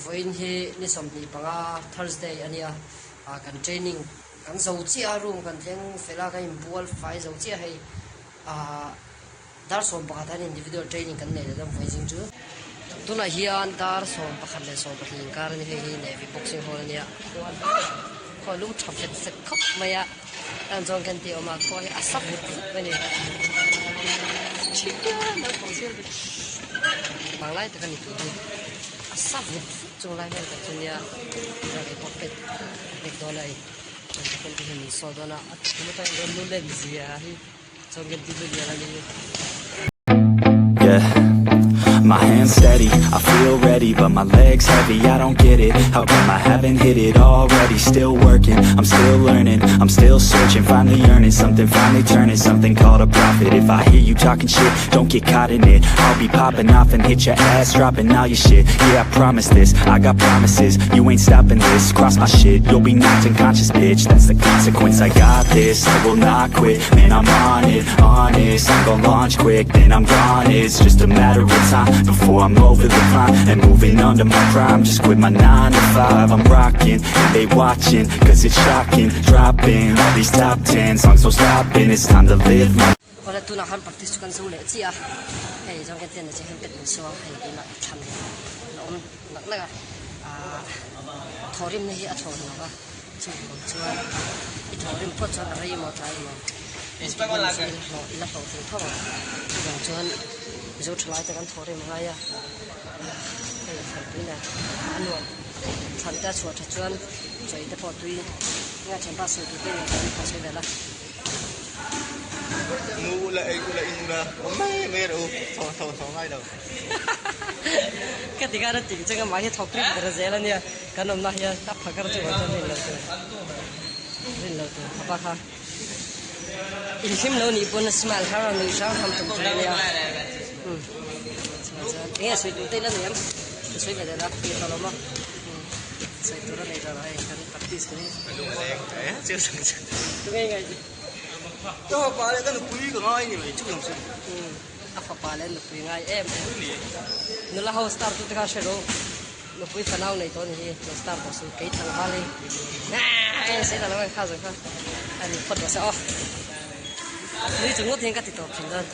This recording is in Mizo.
Vawiin hi ni 25 Thursday a nia, kan training kan zo chiah a, room kan thleng fel a, kan inbual fai zo chiah hei. Dar 11 ah hian individual training kan nei leh dawn vawi zing chu. Tunah hian dar 11 leh 12 inkar a ni hei hi Navy boxing hall a nia khua lum tha vet vet khawp mai a tan chuan kan tih awm a khua hi a sa vut vut mai a ni. Panglai tak a ni tun hi a sa vut vut chung lai vel tak chu nia kei pawh pet vek dawn a hei kan tih hian min sawi dawn a a tum atangin rawn lu len zia hi. Yeah, my hands steady, I feel ready, but my legs heavy, I don't get it. How come I haven't hit it already? Still working, I'm still learning, I'm still searching, finally earning something, finally turning something called a profit. If I hear you talking shit, don't get caught in it. I'll be popping off and hit your ass, dropping all your shit. Yeah, I promise this, I got promises, you ain't stopping this. Cross my shit, you'll be knocked unconscious, bitch. That's the consequence, I got this, I will not quit. Man, I'm on it, honest. I'm gonna launch quick, then I'm gone. It's just a matter of time before I'm over the climb and moving under my prime. Just quit my 9 to 5. I'm rocking, and they watching, cause it's shocking. Dropping all these top 10 songs, no stopping. It's time to live my Awle tunah khan practice chu kan zo leh chiah a, hei zawng hian ten a hian pet min suang hei tunah a thlan la awm nak nak a, aah thawhrimna hi a thawn lo va, chuvang chuan i thawhrim phawt chuan a rei emaw tlai emaw engtik hman chu i la hlawh i la hlawhtling tho ang, chuvang chuan Mizo thalai te kan thawhrim a ngai a, hei thlanpuina a nuam thlan te a chhuah that chuan chawi te pawh tui nge thianpa sawi tur te in kan sawi vel a. Mu ula ei ula in ula awm mai mai rawh u thaw thaw thaw ngai lo. Ka ti khan a tih chang a mahni thawk rik ber zel a nia kan awmna hian a pha kar chu chuan rin lo tur rin lo tur a pa kha inhlim lo nih pawn a smile har a nuih hrang hrang tum tur a nia umm chuan chuan enge sawi tur te ila nei ang ka sawi ve leh la ti tawh lo maw umm sawi tur a nei tawh lo hei kan practice tur hi. Tunge ngaih. Ka fapa leh ka nupui ka ngai ni mai chu ang chu. A fapa leh nupui ngai em em. Nula ho star tu te kha hre ru. Nupui fanau nei tawh ni hi lo star tawh suh kei tlangval hi. Eng sei ta lo e kha zawng kha a ni phawt rawh se aw. Nui chung ngawt hian ka ti tawp thin dawn.